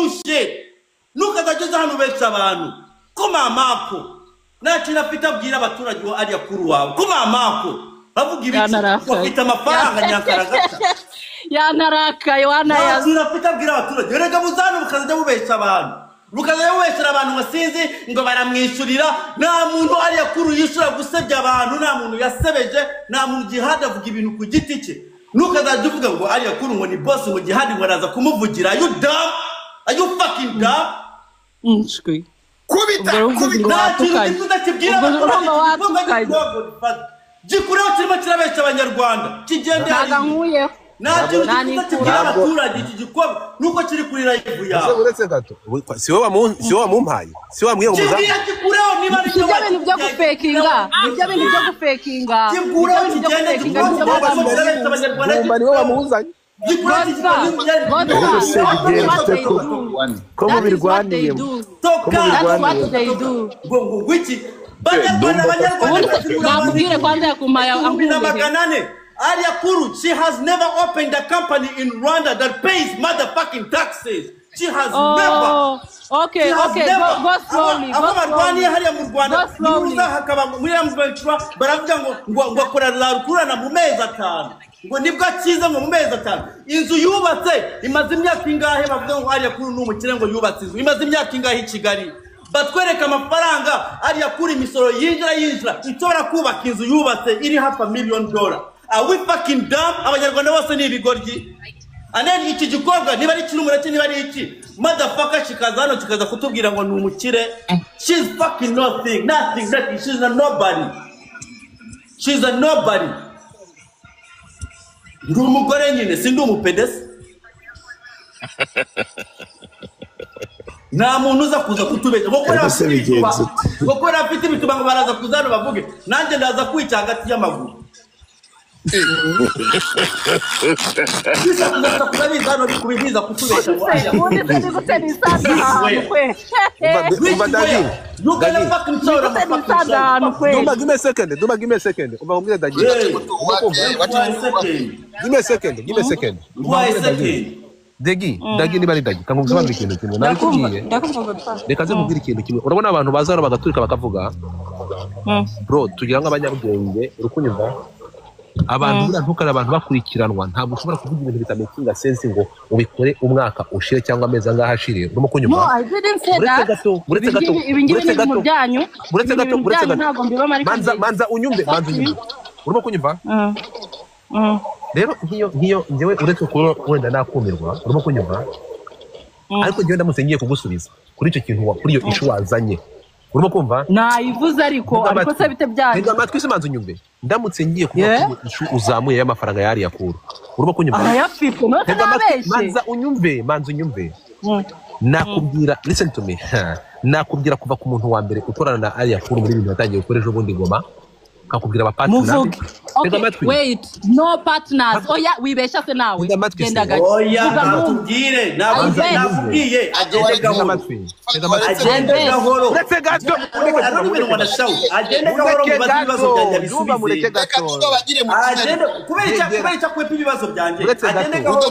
Bullshit. Ntukazageze hano ubeshya abantu. Ko mamako nta kintu afite abwira abaturage wa Alliah Cool wawe. Ko mamako bavuga ibiki, bafite amafaranga nyankaragata. Yanarakaye wanayaza. Nta kintu afite abwira abaturage. Rega muzano mukazajya mubeshya abantu. Mukazajya mubeshyira abantu ngo sinzi ngo baramwishyurira. Nta muntu Alliah Cool yishyura gusebya abantu, nta muntu yasebeje, nta muntu Jihad avuga ibintu ku giti cye. Ntukazajya uvuga ngo Alliah Cool ngo ni boss, ngo Jihad ngo araza kumuvugira. Are you dumb? Are you fucking dumb? Nshwi. Kubita, kubita. Nta kintu kibwira abaturage. Gikureho kirimo kirabeshya abanyarwanda. Kigende hariya. Nta kintu kibwira abaturage iki gikorwa nuko kiri kuri live yawe. Uretse gato. Si wowe wamumpaye. Si wowe wambwiye ngo muzamu. Gikureho niba ari ibyo bintu byo gufekinga. Ibyo bintu byo gufekinga. Gikureho kigende Dumba niwe wamuzanye. Ko mubirwaniye. Ko mubirwaniye. Ngo wiki. Banyarwanda nakubwire kwanza yakumpaye ankuye. Alliah Cool, she has never opened a company in Rwanda that pays motherfucking taxes. She has never. Okay, she has okay, never. Go slowly. Go slowly. Hariya mu Rwanda, Go slowly. hakaba muri M23 baravuga ngo akora rukurana mu mezi 5. Ngo nibwo akiza ngo mu mezi 5. Inzu yubatse imaze imyaka ingahe bavuga ngo Alliah Cool ni umukire ngo yubatse inzu. Imaze imyaka ingahe i Kigali. Batwereka amafaranga Alliah Cool imisoro yinjira ishobora kubaka inzu yubatse iri hafi $1 million. Are we fucking dumb? Abanyarwanda bose ni ibigoryi. And then iki gikorwa niba ari kirumura niba ari iki motherfucker kikaza hano kikaza kutubwira ngo ni umukire. She's fucking nothing, nothing, nothing. She's a nobody. She's a nobody. Ndi umugore nyine, sindi umupedesi. Nta muntu uza kuza kutubeshya. Kuko afite ibituba ngo baraza kuza hano bavuge nanjye ndaza kwica hagati y'amaguru. Dumba, give me a second. Dumba, give me a second. Give me a second. Give me a second. Degi, Dagi niba ari Dagi, kangusobanurira ikintu kimwe. Nabikubwiye. Reka nze nkubwire ikintu kimwe. Urabona abantu baza hano bagaturika bakavuga. Bro, tugira nk'abanyabwenge, uri kunyumva? Abantu buriya ntukare abantu bakurikiranwa, ntabwo ushobora kuvuga ibintu bitamakinga sense ngo ubikore umwaka ushire cyangwa amezi angahe ashire. Urimo kunyumva? No, I didn't say that. Uretse gato, ibi ngibi ni ibintu byanyu. Uretse gato, uretse gato. Manza unyumve, manza unyumve. Urimo kunyumva? Rero nkiyo njyewe uretse kuba wenda nakumirwa, urimo kunyumva? Ariko njyewe ndamutse ngiye kugusubiza kuri icyo kintu, kuri iyo issue wazanye. Urimo kumva? Nayivuze ariko se bite byanyu. Tega amatwi se manza unyumve. Ndamutse ngiye kuba issue uzamuye y'amafaranga ya Alliah Cool. Urimo kunyumva? Arayafite, none nabeshye. Manza unyumve, manza unyumve. Nakubwira, listen to me. Nakubwira kuva ku muntu wa mbere ukorana na Alliah Cool muri ibintu yatangiye gukora ejo bundi Ngoma. Kakubwira aba partners. Okay, wait, no partners. Oya, wibesha se nawe. Genda gake. Oya, nakubwire, nakubwiye agende gahoro. Agende gahoro. Uretse gato, agende gahoro mubaze ibibazo byanjye bisubize. Agende kubera icyo akwepa ibibazo byanjye. Agende gahoro.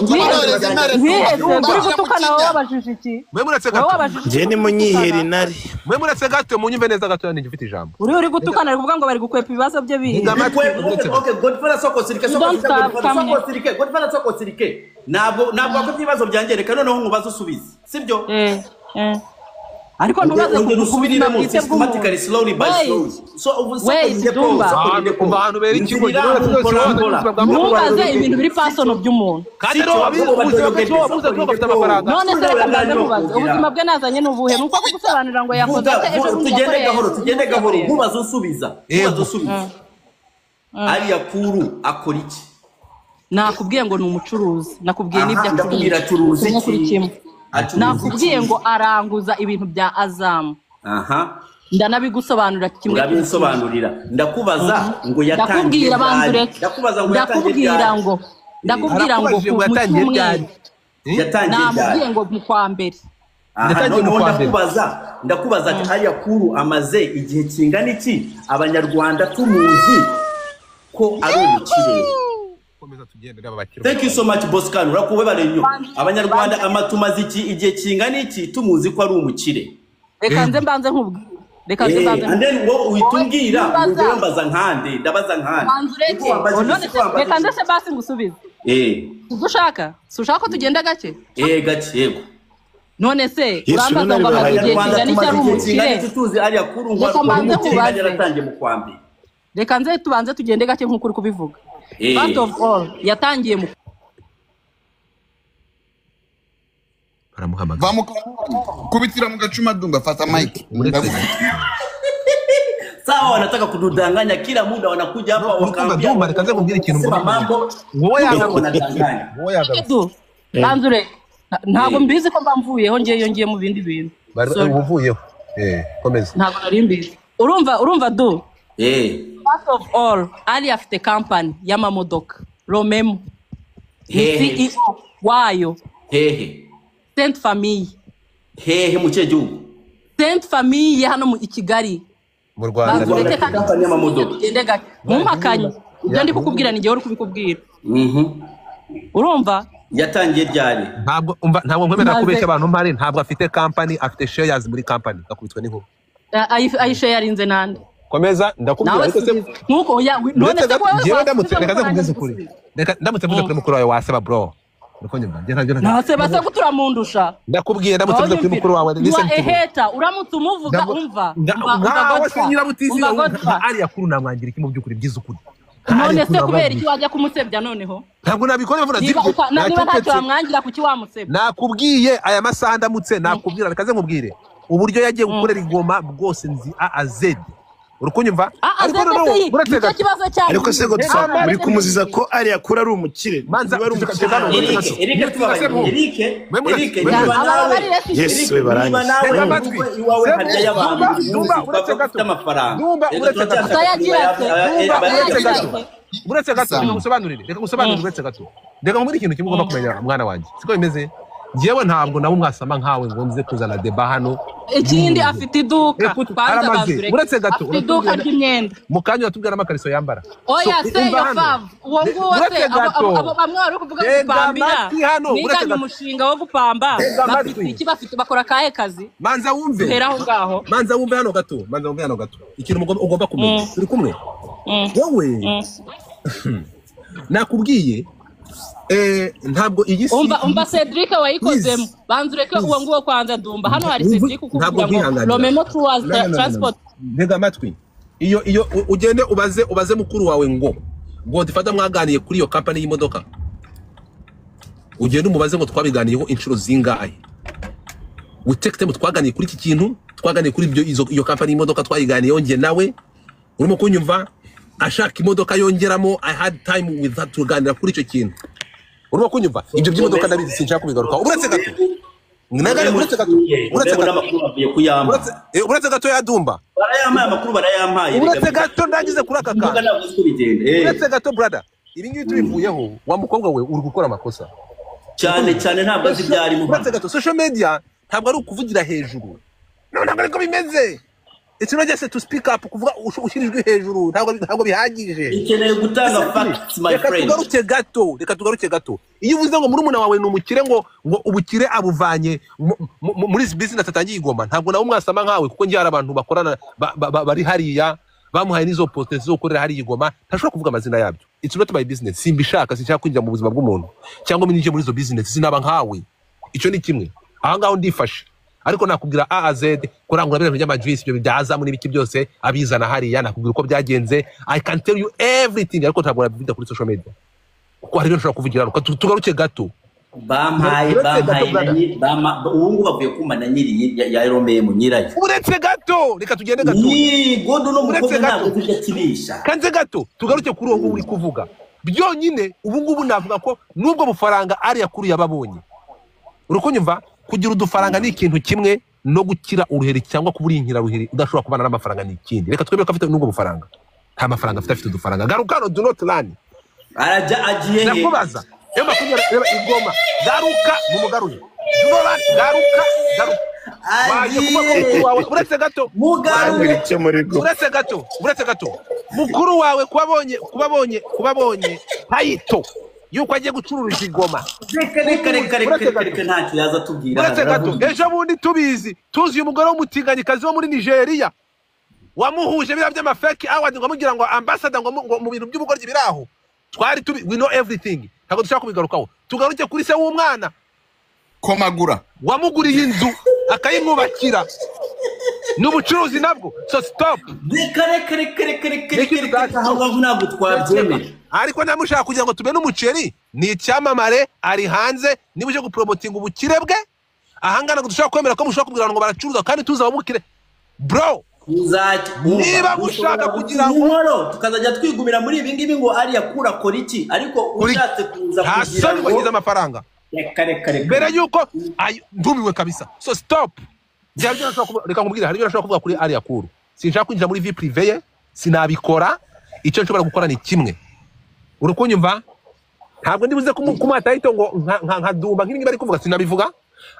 Uri gutukana wowe wabajije iki? Mwe muretse gato. Nje ni munyihera inari. Mwe muretse gato, munyumve neza gato yanjye mfite ijambo. Uri gutukana ari kuvuga ngo bari gukwepa ibibazo bye biri. Okay, Godfather soko sirike, soko sirike, Godfather soko sirike. Ntabwo akwepa ibibazo byanjye, reka noneho nkubaze usubize. Sibyo? Ariko ntubaze gusubiramo systematically slowly by slowly. So wait, Dumba. Abantu bera ikigo ntubaze ibintu biri personal by'umuntu. Kandi wabuze amafaranga. None se reka mbanze nkubaze, ubuzima bwe nazanye n'ubuhe? Nuko kugusobanurira ngo yakoze ate ejo bundi. Tugende gahoro, tugende gahoro, nkubaze usubiza. Nkubaze usubiza. Alliah Cool akora iki? Nakubwiye ngo ni umucuruzi, nakubwiye n'ibyo acuruza. Iki? Nakubwiye ngo aranguza ibintu bya Azam. Aha. Ndanabigusobanurira kimwe. Urabinsobanurira. Ndakubaza ngo yatangiye. Ndakubaza ngo yatangiye. Ndakubwira ngo yatangiye ryari? Yatangiye ryari? Nakubwiye ngo mu kwa mbere. Ndakubaza ati Alliah Cool amaze igihe kingana iki abanyarwanda tumuzi ko ari umukire? Komeza tugende n'aba bakire. Thank you so much Boscan, urakuwe nnyo. Abanyarwanda amatumaze iki igihe kingana iki tumuzi ko ari umukire. Reka nze mbanze nkubwire. Reka nze mbanze. And then wowe uhita umbwira ngo mbaza nkande, ndabaza nkande. Reka nze se basi ngusubize. Ushaka? Si ushaka ko tugenda gake? Gake yego. None se urambaza ngo amaze igihe kingana iki ari umukire? Tuzi ariya kuru ngo umukire yaratangiye mu kwambi. Reka nze tubanze tugende gake nk'uko uri kubivuga. First of all, yatangiye mu baramuhamagara. Kubitira mu gacuma Dumba, fata mic. Sawa, wanataka kududanganya kila muda, wanakuja hapa wakaambia Dumba, reka nze nkubwire ikintu mambo. Wowe yagarutse. Wowe yagarutse. Banzure, ntabwo mbizi ko mbamvuyeho ngiye ngiye mu bindi bintu. Uvuyeho. Komeza. Ntabwo nari mbizi. Urumva du. First of all, Ali afite company y'amamodoka Romemo. Ni CEO wayo. Hehe. Sainte Famille. Hehe mu kihe gihugu? Sainte Famille hano mu Kigali. Mu Rwanda. Company y'amamodoka. Mumpakanye. Ibyo ndi kukubwira ni njye uri kubikubwira. Urumva? Yatangiye ryari? Ntabwo umva, ntabwo nkwemera kubeshya abantu mpari, ntabwo afite company, afite shares muri company. Gakubitwa n'inkuba. Ayisharinze nande? Komeza ndakubwira ariko se nkuko oya none se ko njyewe ndamutse reka nze kuri reka ndamutse mvuze kuri mukuru wawe waseba bro. Niko nyumva njye ntabyo nase basa guturamundusha. Ndakubwiye ndamutse mvuze kuri mukuru wawe listen to me. Eheta uramutse umuvuga umva nkawe se nyirabutisi ari yakuru namwangira iki mu byukuri byiza ukuri. None se kubera iki wajya kumusebya noneho? Ntabwo nabikora mvura zibyo. Niba ntacyo wamwangira kuki wamusebya? Nakubwiye aya masaha ndamutse nakubwira reka nze nkubwire uburyo yagiye gukorera igoma bwose nzi A a Z. Urukunyumva? Ariko noneho uretse kibazo cyane. Ariko se Godfa muri kumuziza ko ari yakura ari umukire. Manza Eric niba nawe Yes we barangije. Iwawe harya y'abantu Dumba uretse gato amafaranga. Dumba uretse gato. Reka ngusobanurire. Reka ngusobanurire uretse gato. Reka nkubwire ikintu kimwe ugomba kumenya mwana wanjye. Siko bimeze? Njyewe ntabwo nabo mwasama nkawe ngo nze kuzana deba hano. Ikindi afite iduka kwanza bazure. Uretse gato afite iduka ry'imyenda. Mukanya uratubwira amakariso yambara. Oya se yo fav uwo nguwo se abo bamwe bari kuvuga gupambira. Niganye umushinga wo gupamba. Bafite iki bafite bakora kahe kazi? Manza wumve. Hera aho ngaho. Manza wumve hano gato. Manza wumve hano gato. Ikintu ugomba kumenya. Turi kumwe. Wowe nakubwiye ntabwo iyi si umva Cedric wayikozemo banzureke uwo nguwo kwanza Dumba hano hari Cedric ukubwira ngo Romemo Tours Transport. Ntega amatwi iyo ugende ubaze mukuru wawe ngo Godfather mwaganiye kuri iyo company y'imodoka, ugende umubaze ngo twabiganiyeho inshuro zingahe, we take time twaganiye kuri iki kintu, twaganiye kuri ibyo iyo company y'imodoka twayiganiyeho nge nawe urimo kunyumva ashaka imodoka yongeramo. I had time with that tuganira kuri icyo kintu. Urimo kunyumva ibyo by'imodoka ndabizi sinshaka kubigaruka. Uretse gato nagare uretse gato uretse gato ya Dumba barayampaye amakuru barayampaye. Uretse gato ndagize kuri aka kantu uretse gato brother, ibi ngibi tubivuyeho wa mukobwa we uri gukora amakosa cyane cyane ntabwo azi byari mu uretse gato social media ntabwo ari ukuvugira hejuru no ntabwo ariko bimeze. It's not just to speak up kuvuga ushirijwe hejuru ntabwo bihagije. Ikeneye gutanga facts my friend. Reka tugaruke gato. Iyo uvuze ngo murumuna wawe ni umukire ngo ubukire abuvanye muri business atangiye igoma, ntabwo nawe mwasama nkawe kuko ngiye hari abantu bakorana bari hariya bamuhaye n'izo poste zo gukorera hariya igoma, ntashobora kuvuga amazina yabyo. It's not my business. Simbishaka, sinshaka kwinjira mu buzima bw'umuntu cyangwa minije muri izo business sinaba nkawe. Icyo ni kimwe. Aha ngaho ndifashe. Ariko nakubwira A a Z kurangura ibintu by'amajuice ibyo byazamu n'ibiki byose abizana hariya nakubwira uko byagenze. I can tell you everything ariko ntabwo nabivuga kuri social media kuko hari ibintu nshobora kuvugira hano. Tugaruke gato bampaye ubu ngubu bavuye kumpa na nyiri ya Romemo nyirayo. Uretse gato reka tugende gato ni godo no mukobwa ntabwo tujya kibisha kanze gato tugaruke kuri uwo uri kuvuga byonyine. Ubu ngubu navuga ko nubwo bufaranga ari yakuru yababonye urukunyumva kugira udufaranga ni ikintu kimwe no gukira uruheri cyangwa kuburinkira ruheri udashobora kubana n'amafaranga ni ikindi. Reka twebwe ko afite nubwo bufaranga nta mafaranga afite udufaranga. Garuka no do not learn arajya agiye he ndakubaza reba kunyara reba igoma garuka mumugaruye do not learn garuka Waje kuba ko mukuru wawe, uretse gato, mugarure, uretse gato, uretse gato, mukuru wawe kubabonye title yuko agiye gucuruza igoma. Reka reka reka reka reka, ntacyo yaza tubwira. Uretse gato, ejo bundi tubizi, tuzi umugore w'umutinganyikazi wo muri Nigeria wamuhuje biriya by'amafake award ngo amugira ngo ambassador ngo mu bintu by'ubugoryi biraho. Twari tubi, we know everything, ntabwo dushaka kubigarukaho. Tugaruke kuri se w'umwana komagura wamuguriye inzu akayimwubakira n'ubucuruzi nabwo. So stop. Reka reka reka reka reka reka, aho ngaho ntabwo twabyemera. Ariko namushaka kugira ngo tube n'umuceri, ni icyamamare, ari hanze, niba uje gupromotinga ubukire bwe ahangana ngo dushaka kwemera ko mushaka kubwira ngo baracuruza kandi tuza abamukire bro. Niba mushaka kugira ngo tukazajya twigumira muri ibi ngibi ngo ariya kura akora iki, ariko ushatse kuza kugira ngo wagize amafaranga reka reka reka mbere yuko ndumiwe kabisa. So stop. Reka nkubwire, hari ibyo nashobora kuvuga kuri ariya kuru, sinshaka kwinjira muri vie privée ye, sinabikora. Icyo nshobora gukora ni kimwe, uri kunyumva? Ntabwo ndibuze kumuha title ngo nka Dumba nk'ibi bari kuvuga, sinabivuga.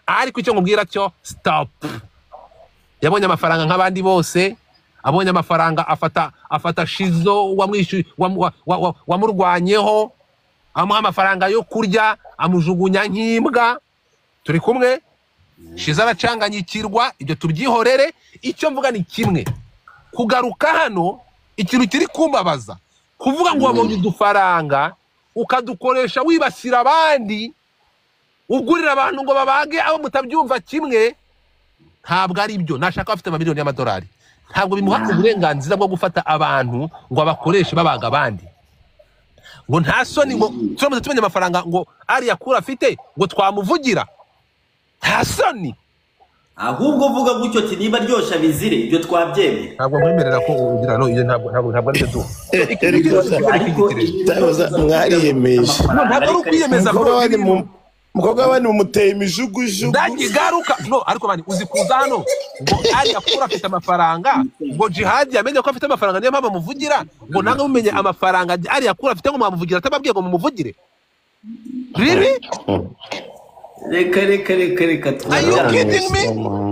Ariko icyo nkubwira cyo stop. Yabonye amafaranga nk'abandi bose, abonye amafaranga afata Shizo wamurwanyeho, amuha amafaranga yo kurya, amujugunya nk'imbwa. Turi kumwe? Shizo aracanganyikirwa, ibyo tubyihorere. Icyo mvuga ni kimwe, kugaruka hano ikintu kiri kumbabaza, kuvuga ngo wabonye udufaranga ukadukoresha wibasira abandi, ugurira abantu ngo babage abo mutabyumva kimwe, ntabwo ari byo. Nashaka afite amamiliyoni y'amadolari, ntabwo bimuha uburenganzira bwo gufata abantu ngo abakoreshe babaga abandi, ngo nta soni, ngo turamutse tumenye amafaranga ngo ariya kura afite ngo twamuvugira, nta soni. Ahubwo uvuga gutyo ati niba ryosha bizire ibyo twabyemera. Ntabwo nkwemerera ko ugira no iyo ntabwo ari byo. Mwariyemeje. Ntabwo ari ukwiyemeza, mukobwa wani mumuteye imijugujugu ndagigaruka. No ariko bani uzi kuza hano ngo ariya kura afite amafaranga, ngo Jihad yamenye ko afite amafaranga niyo mpamvu amuvugira, ngo nange mumenye amafaranga ariya kura afite ngo mwamuvugira atababwiye ngo mumuvugire. Really? Reka reka reka reka, are you kidding me?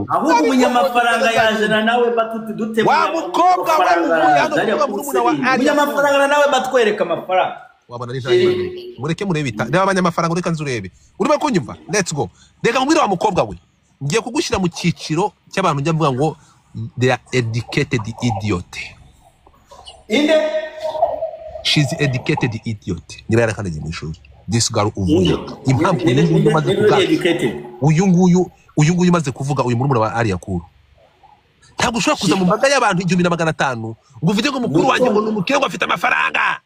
Ahubwo umunyamafaranga yajana nawe batuti dute wa mukobwa we umunyamafaranga nawe batwereka amafaranga wabona ari jana. Mureke murebe ita reba abanyamafaranga, reka nzurebe. Urimo kunyumva? Let's go. Reka nkubwire wa mukobwa we, ngiye kugushyira mu cyiciro cy'abantu njya mvuga ngo they are educated idiot. Inde? She's educated idiot. Niba yarakandagiye mu ishuri. This girl uvuye impamvu uyu nguyu umaze kuvuga uyu murumuna wa ariya kuru, ntabwo ushobora kuza mu mbaga y'abantu 1500 ngo uvuge ngo mukuru wanjye ngo ni umukire ngo afite amafaranga.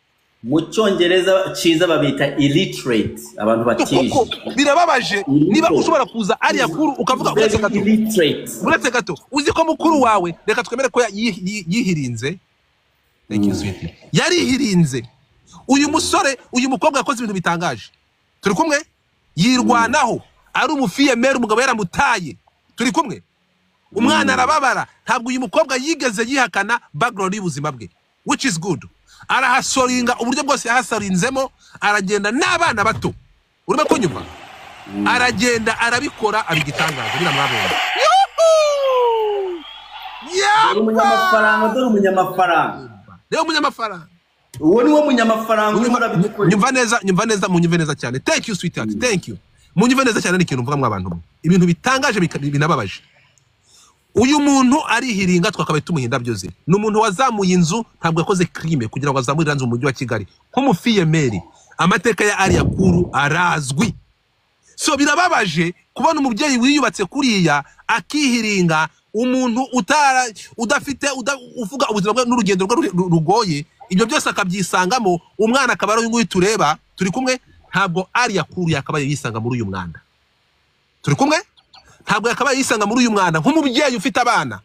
Mu cyongereza cyiza babita illiterate, abantu batije. Birababaje niba ushobora kuza ariya kuru ukavuga uretse gato, uretse gato, uzi ko mukuru wawe, reka twemere ko yihirinze. Thank you sweetie. Yarihirinze. Uyu musore, uyu mukobwa yakoze ibintu bitangaje. Turi kumwe? Yirwanaho ari umufiyemeri, umugabo yaramutaye. Turi kumwe? Umwana arababara. Ntabwo uyu mukobwa yigeze yihakana background y'ubuzima bwe, which is good. Arahasoringa uburyo bwose yahasorinzemo, aragenda n'abana bato. Urimo kunyumva? Aragenda arabikora abigitangaza, biramwabonye. Dore umunyamafaranga, dore umunyamafaranga. Rero umunyamafaranga. Uwo ni wo munyamafaranga urimo urabikora. Nyumva neza, nyumva neza, munyumve neza cyane. Thank you sweetheart, thank you. Munyumve neza cyane, ni ikintu mvuga mwa bantu mwe. Ibintu bitangaje binababaje. Uyu muntu arihiringa twakabaye tumuhinda byose. Ni umuntu wazamuye inzu, ntabwo yakoze crime kugira ngo azamure inzu mu mujyi wa Kigali. Nk'umufiyemeri, amateka ya ariya kuru arazwi. So birababaje kubona umubyeyi wiyubatse kuriya akihiringa, umuntu utara udafite uvuga ubuzima bwe n'urugendo rwe rugoye, ibyo byose akabyisangamo, umwana akaba ari uyu nguyu tureba. Turi kumwe? Ntabwo ariya kuru yakabaye yisanga muri uyu mwanda. Turi kumwe? Ntabwo yakabaye yisanga muri uyu mwanda nk'umubyeyi ufite abana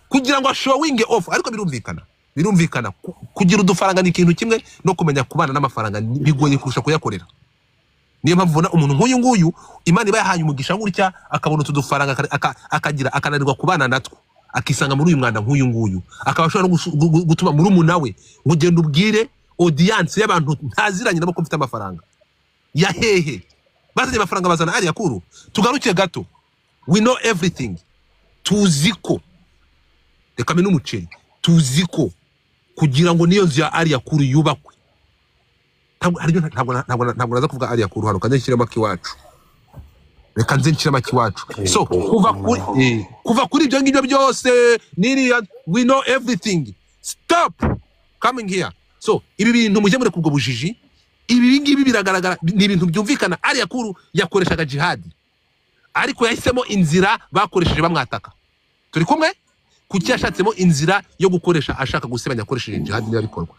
kugira ngo showing off. Ariko birumvikana, birumvikana kugira udufaranga ni ikintu kimwe, no kumenya kubana n'amafaranga bigoye kurusha kuyakorera. Niyo mpamvu ubona umuntu nk'uyu nguyu Imana iba yahaye umugisha gutya, akabona utu dufaranga akagira akananirwa kubana natwo, akisanga muri uyu mwanda nk'uyu nguyu, akaba ashobora no gutuma murumuna we ngo ugende ubwire audience y'abantu ntaziranye nabo ko mfite amafaranga ya hehe. Bazanye amafaranga bazana ariya kuru. Tugaruke gato, we know everything. Tuzi ko reka mene umuceri, tuzi ko kugira ngo niyo nzu ya Alliah Cool yubakwe, ntabwo haryo, ntabwo naza kuvuga Alliah Cool hano, kandi nshyiremo akiwacu, reka nze nshyiremo akiwacu. So kuva kuri ibyo ngibyo byose n'iriya, we know everything. Stop coming here. So ibi bintu mujye mureka ubwo bujiji. Ibi ngibi biragaragara, ni ibintu byumvikana. Alliah Cool yakoreshaga Jihadi, ariko yahisemo inzira bakoresheje bamwataka. Turi kumwe? Kuki yashatsemo inzira yo gukoresha, ashaka gusebanya akoresheje Jihadi? Niba bikorwa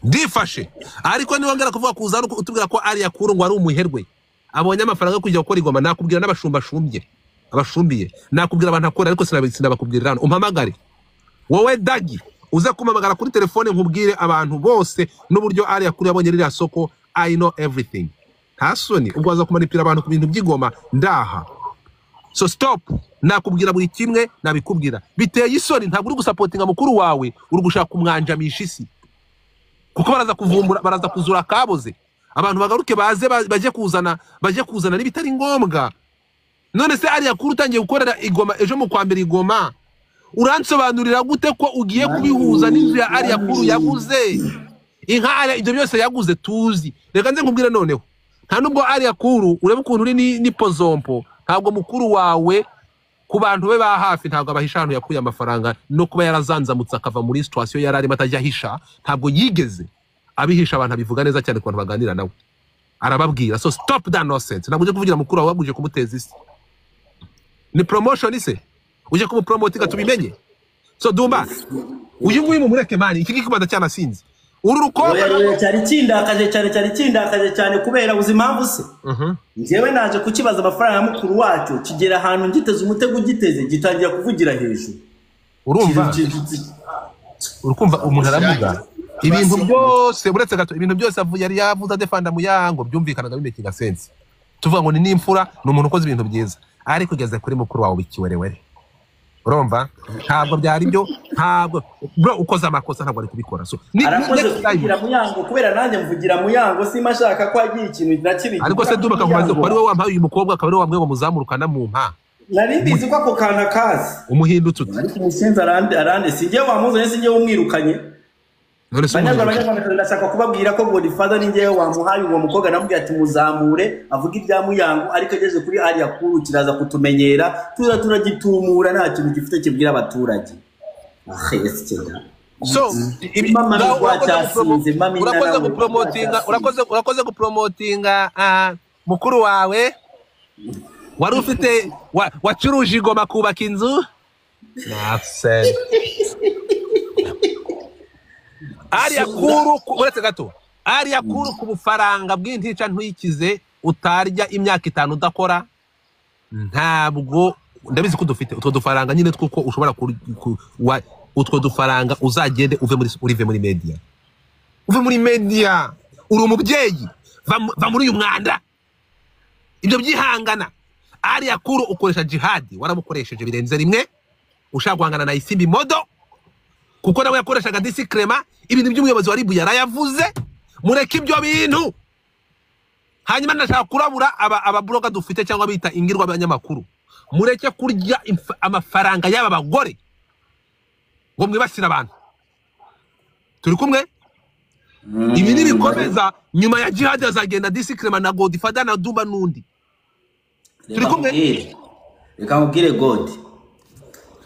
ndifashe, ariko niwongera kuvuga kuza hano utubwira ko Alliah Cool ngo ari umuherwe abonye amafaranga yo kujya gukora igoma, nakubwira n'abashumba ashumbye, abashumbiye, nakubwira abantu akora, ariko sinabakubwirira hano. Umpamagare wowe Dagi, uze kumpamagara kuri telefone nkubwire abantu bose n'uburyo Alliah Cool yabonye ririya soko. I know everything. Nta soni ubwo waza kumanipira abantu ku bintu by'igoma ndaha. So stop. Nakubwira buri kimwe, nabikubwira. Biteye isoni. Ntabwo uri gusupportinga mukuru wawe, uri gushaka kumwanjamisha isi, kuko baraza kuvumbura, baraza kuzura akaboze, abantu bagaruke baze bajye kuzana n'ibitari ngombwa. None se Alliah Cool utangiye gukorera igoma ejo mu kwa mbere igoma, uransobanurira gute ko ugiye kubihuza n'inzu ya Alliah Cool yaguze, inka Alliah, ibyo byose yaguze tuzi? Reka nze nkubwire noneho, nta nubwo Alliah Cool, urebe ukuntu uri ni pozompo, ntabwo mukuru wawe ku bantu be ba hafi ntabwo abahisha ahantu yakuye amafaranga no kuba yarazanzamutse akava muri situation yari arimo atajya ahisha. Ntabwo yigeze abihisha abantu, abivuga neza cyane ku bantu baganira nawe, arababwira. So stop that nonsense. Ntabwo uje kuvugira mukuru wawe, wabuje kumuteza isi. Ni promotion se uje kumupromotinga tubimenye? So Dumba, uyu nguyu mumureke man, iki ngiki kubanza cyanasinze uru rukobwa. Oya, oya, cyari kindakaje cyane, cyari kindakaje cyane. Kubera uzi impamvu se? Njyewe naje kukibaza amafaranga ya mukuru wacu, kigera ahantu ngiteze umutego, ugiteze gitangira kuvugira hejuru. Urumva, urukumva umuntu aravuga ibintu byose, uretse gato ibintu byose yari yavuze adefanda Muyango byumvikanaga, bimakinga sense, tuvuga ngo ni n'imfura, ni umuntu ukoze ibintu byiza, ariko ugeze kuri mukuru wawe ikiwerewere. Urumva ntabwo byari byo, ntabwo bro ukoze amakosa, ntabwo ari kubikora. So ni Arakoze next time. kuvugira Muyango, kubera nanjye mvugira Muyango, simba ashaka ko agira ikintu na kibi. Ariko se Dumba, kakumaze ko ari wowe wampaye uyu mukobwa, akaba ari wowe wambwiye ngo muzamurukana mu mpa. Nari mbizi ko ako kantu akazi. Umuhindutse ute? Ariko umusinzi arande arande, si njyewe wamuzanye, si njyewe umwirukanye. None se Banyarwanda, umuhindutse? Banyarwanda, ndashaka kubabwira ko Godfather ni njyewe wamuhaye uwo mukobwa. Namubwiye ati muzamure avuga ibya Muyango, ariko ageze kuri Alliah Cool kiraza kutumenyera, tuza turagitumura, nta kintu gifite kibwira abaturage. Ahesera. So Mama ngaho urakoze rwacyasinze, mami. Urakoze Nawe gupromotinga. rwacyasinze. Urakoze gupromotinga mukuru wawe wari ufite wacuruje igoma kubaka inzu. Nonsense. Alliah Cool uretse gato, Alliah Cool ku bufaranga bw'intica ntuyikize, utarya imyaka 5 udakora. Ntabwo ndabizi ko dufite utwo dufaranga nyine twuko ushobora utwo dufaranga uzagende uve muri urive muri media, uve muri media. Uri umubyeyi, va muri uyu mwanda, ibyo byihangana. Alliah Cool ukoresha Jihadi, waramukoresheje birenze rimwe ushaka guhangana na Isimbi Model, kuko nawe yakoreshaga disikrema. Ibintu by'umuyobozi wa RIB yarayavuze, mureke ibyo bintu. Hanyuma ndashaka kurabura aba blogger dufite cyangwa bita ingirwa abanyamakuru, mureke kurya amafaranga y'aba bagore ngo mwibasire abantu. Turi kumwe? Ibi nibikomeza, nyuma ya Jihad azagenda disikrema na Godfather na Dumba n'undi. Turi kumwe? Reka nkubwire God,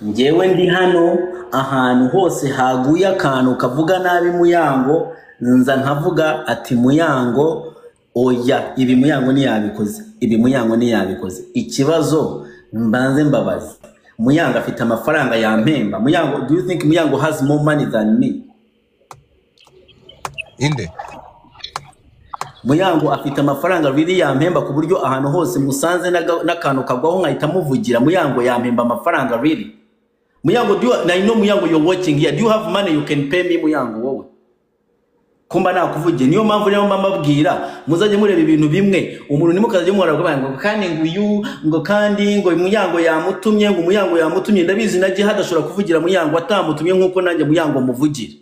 njyewe ndi hano, ahantu hose haguye akantu kavuga nabi Muyango, nza nkavuga ati Muyango oya, ibi Muyango ntiyabikoze, ibi Muyango ntiyabikoze. Ikibazo mbanze mbabazi, Muyango afite amafaranga yampemba? Muyango, do you think Muyango has more money than me? Inde? Muyango afite amafaranga really yampemba ku buryo ahantu hose musanze n'akantu kagwaho nkahita muvugira? Muyango yampemba amafaranga really? Muyango, do you, I know Muyango you're watching here. Do you have money you can pay me, Muyango? Wowe kumba nakuvugiye, niyo mpamvu rero mba mbabwira muzajye mureba ibintu bimwe. Umuntu ntimukazajye muhora kuvuga ngo kandi ngo uyu, ngo kandi ngo Muyango yamutumye, ngo Muyango yamutumye. Ndabizi na Jihad ashobora kuvugira Muyango atamutumye, nk'uko nanjye Muyango muvugira.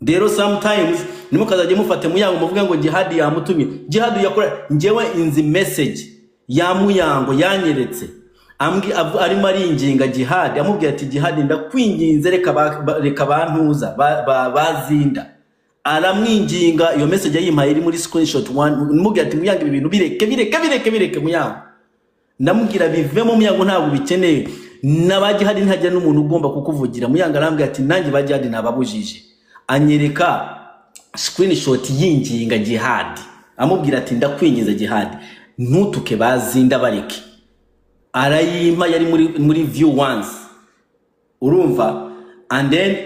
Rero sometimes ntimukazajye mufate Muyango muvuge ngo Jihad yamutumye. Jihad yakora, njyewe inzi message ya Muyango yanyeretse arimo aringinga Jihad, amubwira ati Jihad ndakwinginze reka bantuza bazinda. Aramwinginga, iyo message yayimpaye iri muri screenshot one, mubwira ati Muyango ibi bintu bireke bireke bireke bireke Muyango. Ndamubwira bivemo Muyango ntabwo bikeneye, n'aba Jihad ntihagira n'umuntu ugomba kukuvugira. Muyango arambwira ati nanjye ba Jihad nababujije. Anyereka screenshot yinginga Jihad, amubwira ati ndakwinginze Jihad ntutuke bazinda bareke. Arayimpa yari muri view once, urumva. And then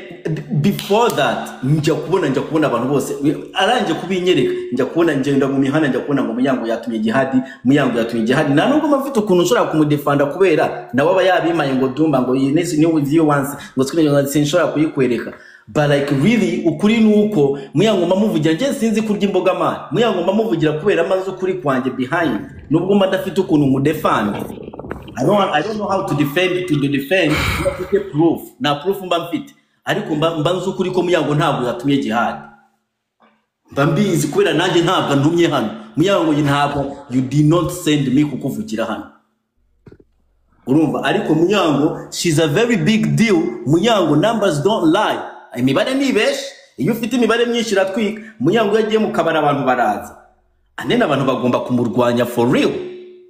before that njya kubona abantu bose aranje kubinyereka, njya kubona ngenda mu mihanda, njya kubona ngo Muyango yatumye Jihad, Muyango yatumye Jihad. Nta nubwo mfite ukuntu nshobora kumudefanda kubera nawe aba yabimaye ngo dumba ngo iyi ni view once ngo screen sinshobora kuyikwereka. But like really ukuri nuko Muyango mamuvugira, nje sinzi kurya imboga man, Muyango mamuvugira kubera amaze ukuri kwanjye behind, nubwo mba ndafite ukuntu mudefanda. I don't know how to defend mfite proof, na proof mba mfite, ariko mba nzi ukuri ko Muyango ntabwo yatumye Jihad. Mba mbizi kubera nanjye ntabwo ntumye hano. Muyango ntabwo, you did not send me kukuvugira hano, urumva. Ariko Muyango she's a very big deal. Muyango numbers don't lie, imibare nibeshe, iyo ufite imibare myinshi iratwika. Muyango yagiye mu kabara abantu baraza, anene abantu bagomba kumurwanya for real,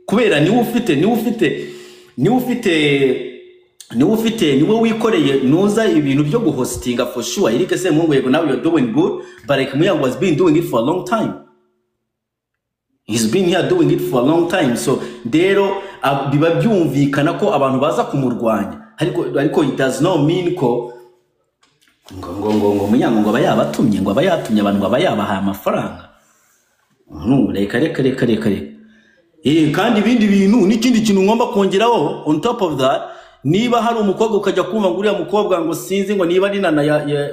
kubera niwe ufite niwe wikoreye nuza ibintu byo guhostinga for sure. Eric Semungu yego now you're doing good, but like Muyango has been doing it for a long time. He's been here doing it for a long time. So rero biba byumvikana ko abantu baza kumurwanya, ariko it does not mean ko ngo ngo ngo Muyango ngo aba yabatumye, ngo aba yatumye abantu, ngo aba yabahaye amafaranga. Reka reka reka reka. Kandi ibindi bintu n'ikindi kintu ngomba kongeraho on top of that, niba hari umukobwa ukajya kumva ngo uriya mukobwa ngo sinzi ngo niba ari nana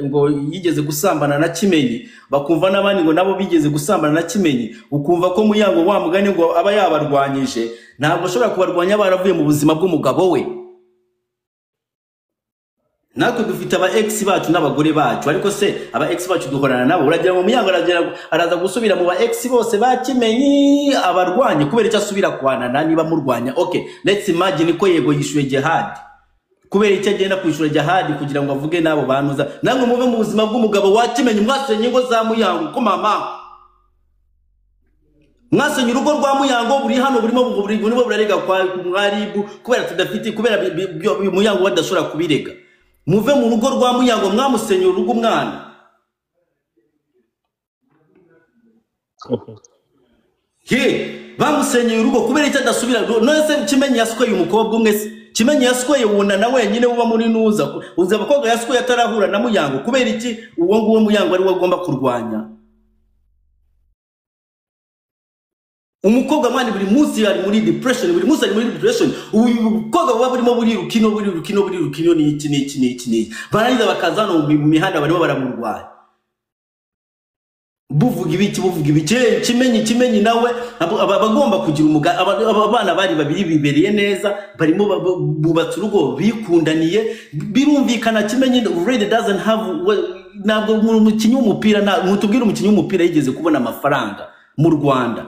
ngo yigeze gusambana na Kimenyi, bakumva n'abandi ngo nabo bigeze gusambana na Kimenyi, ukumva ko Muyango wa mugani ngo aba yabarwanyije. Ntabwo ashobora kubarwanya baravuye mu buzima bw'umugabo we. Natwe dufite aba ex bacu n'abagore bacu, ariko se aba ex bacu duhorana nabo? Uragira ngo Muyango araza gusubira mu ba ex bose ba Kimenyi abarwanye kubera icyo asubira kwanana niba murwanya? Okay, let's imagine ko yego yishuye Jihad, kubera icyo agenda kwishura Jihad kugira ngo avuge nabo banuza. Namwe muve mu buzima bw'umugabo wa Kimenyi, mwasenye ingo za Muyango ko mama mwasenye urugo rwa Muyango buri hano burimo burarega kwa mwaribu kubera tudafite, kubera Muyango badashobora kubirega. Muve mu rugo rwa Muyango, mwamusenye urugo umwana. He bamusenye urugo kubera icyo adasubira. None se Kimenyi yasweye umukobwa umwe se? Kimenyi yasweye wuna na wenyine uba muri nuza, uzi abakobwa yasweye atarahura na Muyango, kubera iki uwo nguwo Muyango ari we agomba kurwanya? Umukobwa mwana buri munsi ari muri depression, buri munsi ari muri depression. Uyu mukobwa buba burimo buri rukino buri rukino buri rukino n'iki n'iki n'iki n'iki, barangiza bakaza hano mu mihanda barimo baramurwanya, buvuga ibiki buvuga ibiki. Kimenyi nawe abagomba kugira abana bari babiri bibereye neza, barimo bubatse urugo bikundaniye, birumvikana. Kimenyi already doesn't have, ntabwo umukinnyi w'umupira, mutubwire umukinnyi w'umupira yigeze kubona amafaranga mu Rwanda.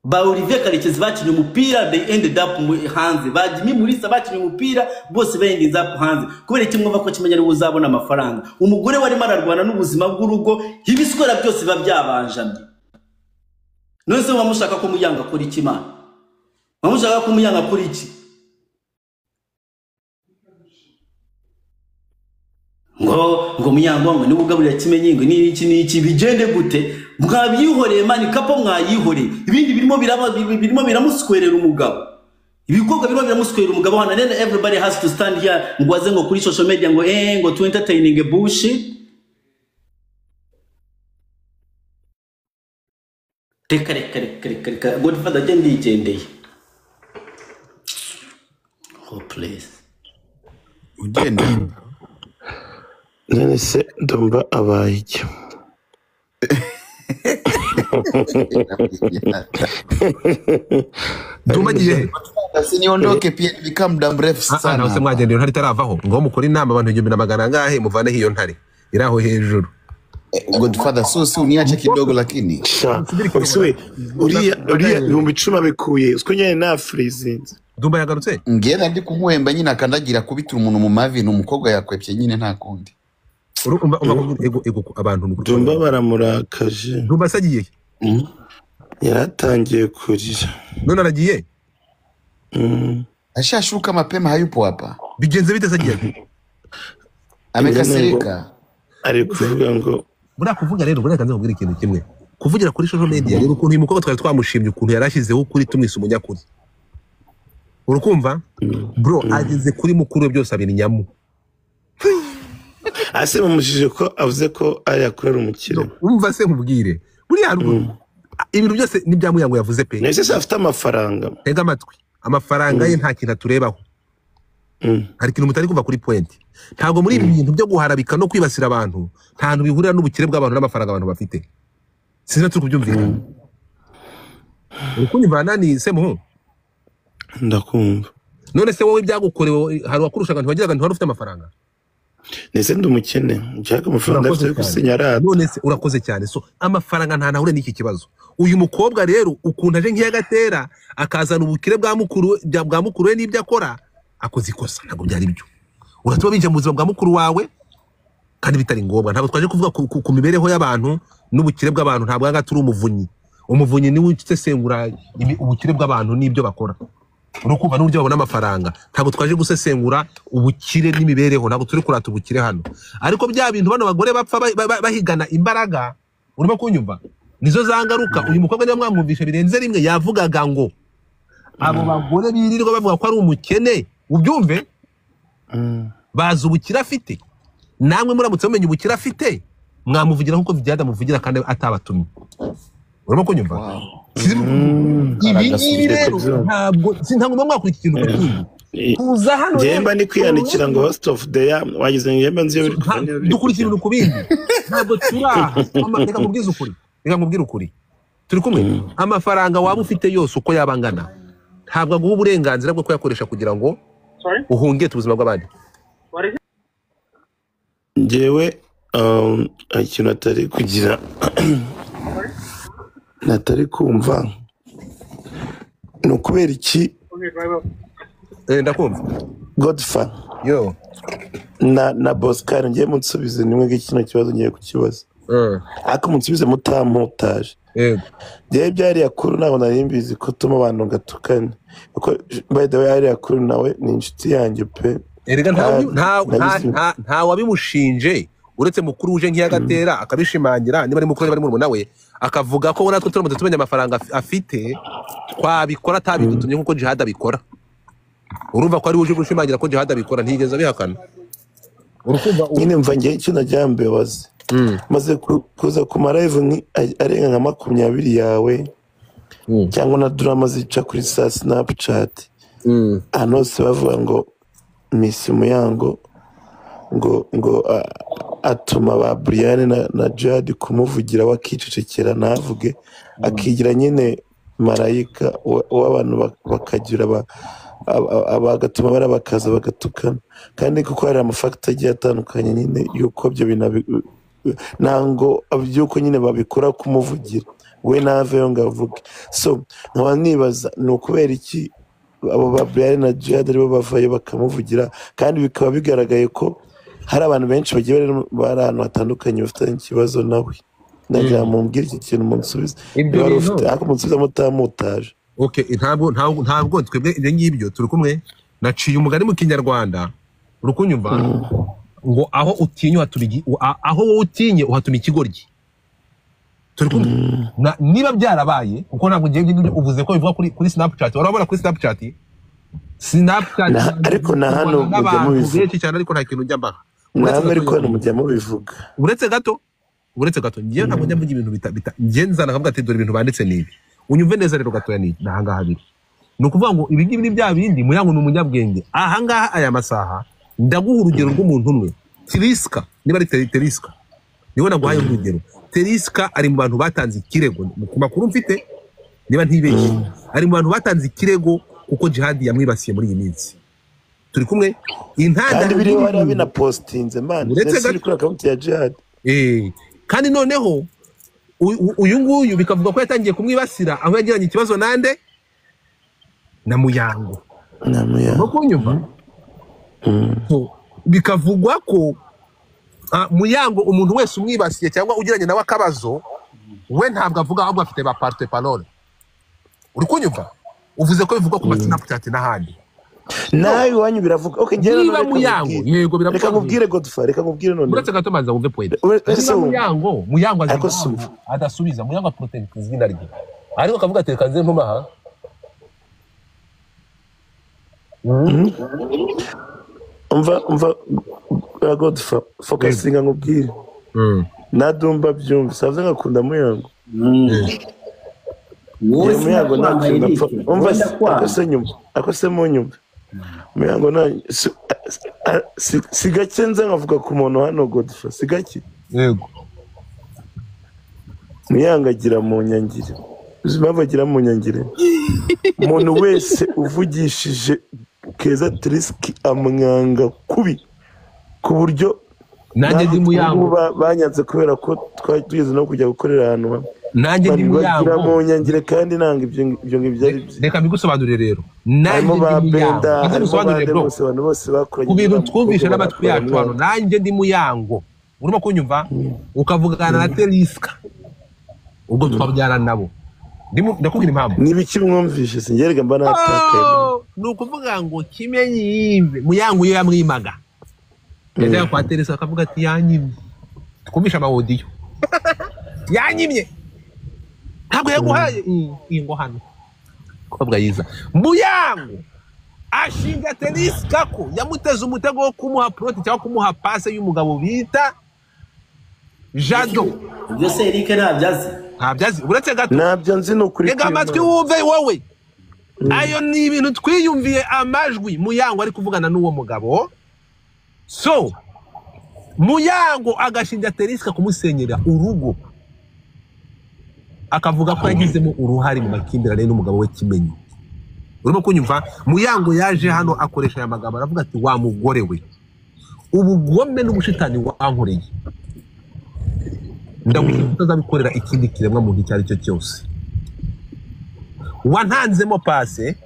Ba Olivier Karekezi bakinye umupira, they ended up hanze. Ba Jimmy Mulisa bakinye umupira, bose they ended up hanze. Kubera iki mwumva ko Kimenyi ari uzabona amafaranga? Umugore warimo ararwana n'ubuzima bw'urugo, ibisikora byose biba byabanjamye. None se mushaka ko Muyango akora iki man? Mushaka ko Muyango akora iki? Ngo Muyango ngo niwe ugaburira Kimenyi ngo ni iki n'iki, bigende gute? Mwabyihoreye mani kapo mwayihoreye. Ibindi birimo biramuswerera umugabo. Ibikorwa birimo biramuswerera umugabo hano. Then everybody has to stand here ngo aze ngo kuri social media ngo ngo to entertaining a bullshit. Reka reka reka reka reka Godfather agende yigendeye. Oh please. Ugende. None se ndumva abaye iki? Ndumva giye siniondoke pia nimekaa muda mrefu sana. Nawe se mwagenda iyo ntare itaravaho ngo mukore inama abantu 1500 angahe muvaneho iyo ntare iraho hejuru. Godfather, so si uniache kidogo lakini. Sha, usiwe uriya uriya 10,000 abikuye usiko nyene na freezinze. Dumba yagarutse? Ngenda ndi kumuhemba nyine akandagira kubitira umuntu mu mavi n'umukobwa yakwepye nyine nta kundi. Urumva ego ego abantu nuko Dumba baramurakaje. Dumba sagiye. Yaratangiye kurira. None aragiye? Ashashuka mapema hayupo hapa. Bigenze bite sagiye? Amekasirika. Ari kuvuga ngo buriya kuvuga rero buriya kanze kubwira ikintu kimwe. Kuvugira kuri social media rero ukuntu uyu mukobwa twari twamushimye ukuntu yarashyizeho kuri tumwise umunyakuri. Urukumva? Bro ageze kuri mukuru we byose abinyamu. Ase mumujije ko avuze ko ari yakorera umukire. Umva se nkubwire. Buriya ibintu byose ni bya Muyango yavuze pe. Nese se afite amafaranga. Tega amatwi. Amafaranga ye nta kintu aturebaho. Hari ikintu mutari kumva kuri point. Ntabwo muri ibi bintu byo guharabika no kwibasira abantu nta hantu bihurira n'ubukire bw'abantu n'amafaranga abantu bafite. Sinzi turi kubyumvikana. Urukunyumva nani se muhu? Ndakumva. None se wowe byagukorewe hari wakurushaga ntiwagiraga ntiwari ufite amafaranga? Nese ndi umukene nshaka amafaranga afite gusinya rata. None se urakoze cyane. So amafaranga nta nahure n'iki kibazo. Uyu mukobwa rero ukuntu aje nk'iyagatera akazana ubukire bwa mukuru bwa mukuru we n'ibyo akora akoze ikosa ntabwo byari byo. Uratuma binjira mu buzima bwa mukuru wawe kandi bitari ngombwa. Ntabwo twaje kuvuga ku mibereho y'abantu n'ubukire bw'abantu, ntabwo anga turi umuvunyi. Umuvunyi niwe usesengura ubukire bw'abantu n'ibyo bakora. Urukumva n'uburyo babona amafaranga. Ntabwo twaje gusesengura ubukire n'imibereho, ntabwo turi kurata ubukire hano. Ariko bya bintu bano bagore bapfa bahigana imbaraga, urimo kunyumva? Nizo zangaruka. Uyu mukobwa niba mwamwumvisha birenze rimwe yavugaga ngo abo bagore birirwa bavuga ko ari umukene, ubyumve? Bazi ubukire afite. Namwe muramutse mumenye ubukire afite, mwamuvugira nkuko Vidyada muvugira kandi atabatumye. Urimo kunyumva? Ibi ngibi rero ntabwo sintabwo mwakora iki kintu kundi. Kuza hano njyemba ndi kwiyandikira ngo host of the year wagize njyemba nzi yo dukurikira ibintu kubindi. Ntabwo turaha. Reka nkubwize ukuri. Reka nkubwire ukuri. Turi kumwe. Amafaranga waba ufite yose uko yabangana ntabwo aguha uburenganzira bwo kuyakoresha kugira ngo uhungete ubuzima bw'abandi. Njyewe ikintu atari kugira natari kumva ni ukubera iki ndakumva Godfather yo na Boscar ngiye munsubize nimwe kino kibazo ngiye kukibaza ariko munsubize mutamputaje. Yego byari yakuru ntabwo nari mbizi ko tuma abantu gatukane kuko by the way ari yakuru nawe ni inshuti yanjye pe. Erega nta wabimushinje uretse mukuru uje nk'iyagatera akabishimangira niba ari mukuru niba ari murumuna we akavuga ko natwe turamutse tumenya amafaranga afite twabikora atabidutumye nkuko Jihad abikora. Urumva ko ari uje gushimangira ko Jihad abikora ntigeze abihakana. Urukumva nyine mva ngiye icyo najyambe waze maze kuza ku live arenga nka 20 yawe cyangwa na drama zica kuri sa Snapchat anose bavuga ngo Miss Muyango ngo atuma ba Brian na Jihad kumuvugira wakicecekera navuge akigira nyine marayika w'abantu bakagira abagatuma barabakaza bagatukana kandi kuko hari amafakta agiye atandukanye nyine yuko byo bintu nango byuko nyine babikora kumuvugira we naveyo ngavuge. So nkaba nibaza ni ukubera iki abo ba Brian na Jihad aribo bavayo bakamuvugira kandi bikaba bigaragaye ko hari abantu benshi bagiye bari ahantu hatandukanye bafitanye ikibazo nawe. Ndagira mumbwire iki kintu munsubize ariko munsubize mutamutaje. Okay, ntabwo twebwe ibyo ngibyo turi kumwe. Naciye umugani mu Kinyarwanda urukunyumva ngo aho utinye uhatuma aho wowe utinye uhatuma ikigoryi. Turi kumwe. Niba byarabaye kuko ntabwo ngiye uvuze ko bivuga kuri Snapchat, urabona kuri Snapchat ariko na hano mujya mubivuga cyane ariko nta kintu njya mbaha. Ariko hano mujya mubivuga. Uretse gato ngiye ntabwo njya mvuga ibintu bita ngiye nzana nkavuga ati dore ibintu banditse nibi. Unyumve neza rero gatoya ni ahangaha biri. Ni ukuvuga ngo ibi ngibi ni bya bindi Muyango ni umunyabwenge. Ahangaha aya masaha ndaguha urugero rw'umuntu umwe Tiriska, niba ari Tiriska niwe naguhaye urugero. Tiriska ari mu bantu batanze ikirego ku makuru mfite niba ntibeshye ari mu bantu batanze ikirego kuko Jihad yamwibasiye muri iyi minsi. Turi kumwe kandi biri bari binapostinze man ndetse kuri account ya Jihad. Kandi noneho uyu nguyu bikavuga ko yatangiye kumwibasira aho yagiranye ikibazo nande na Muyango. Na Muyango. No kunyumva? Bikavugwa ko Muyango umuntu wese umwibasiye cyangwa ugiranye nawe akabazo we ntabwo avuga, ahubwo afite ba porte parole. Uri kunyumva? Uvuze ko bivugwa ku ma Snapchat n'ahandi. Nawe iwanyu biravuga. Okay, njye niba Muyango yego biravuga. Reka nkubwire Godfrey, reka nkubwire none. Uretse gato manza wumve point. Niba Muyango adasubiza, Muyango protect izina rye. Ariko akavuga ati reka nze ntumaha. Umva Godfrey, focusinga nkubwire. Nadumba byumva, savuze ngakunda Muyango. Wowe Muyango ntakunda. Umva akose mu nyumva. Muyango na si gake nza nkavuga ku muntu hano Godfrey, si gake. Yego. Muyango agira mu nyangire. Uzi impamvu agira mu nyangire? Umuntu wese uvugishije Keza Triski amwanga kubi ku buryo nanjye ndi Muyango banyanze kubera ko twari tugeze no kujya gukorera ahantu hamwe. Nanjye ndi Muyango mu nyangire kandi nanga ibyo ngibyo ari byo. Reka mbigusobanurire rero. Nanjye ndi Muyango. Reka mbigusobanurire bro. Abantu bose bakoranye ku bintu twumvishe n'amatwi yacu hano. Nanjye ndi Muyango. Urimo kunyumva? Ukavugana na Teriska. Ubwo twabyara nabo. Ndakubwira impamvu. Nibiki mwumvishe singerega mba natakaye. Ni ukuvuga ngo Kimenyi Yves Muyango iyo yamwimaga. Yajya kwa Teresa akavuga ati yanyimye. Twumvishe ama audio. Yanyimye. Ntabwo yaguhaye ingo hano. Kobwa yiza. Muyango ashinga Teriska ko yamuteze umutego wo kumuha plot cyangwa kumuha passe y'umugabo bita Jado. Ibyo se Eric ntabyazi. Ntabyazi. Uretse gato. Ntabyo nzi no kuri. Rega amatwi wumve wowe. Ayo ni ibintu twiyumviye amajwi Muyango ari kuvugana n'uwo mugabo. So Muyango agashinja Teriska kumusenyera urugo. Akavuga ko yagizemo uruhare mu makimbirane n'umugabo we Kimenyi. Urimo kunyumva? Muyango yaje hano akoresha aya magambo aravuga ati wa mugore we, ubugome n'ubushitani wankoreye ndagushaka utazabikorera ikindi kiremwa muntu icyo ari cyo cyose. Wantanzemo passe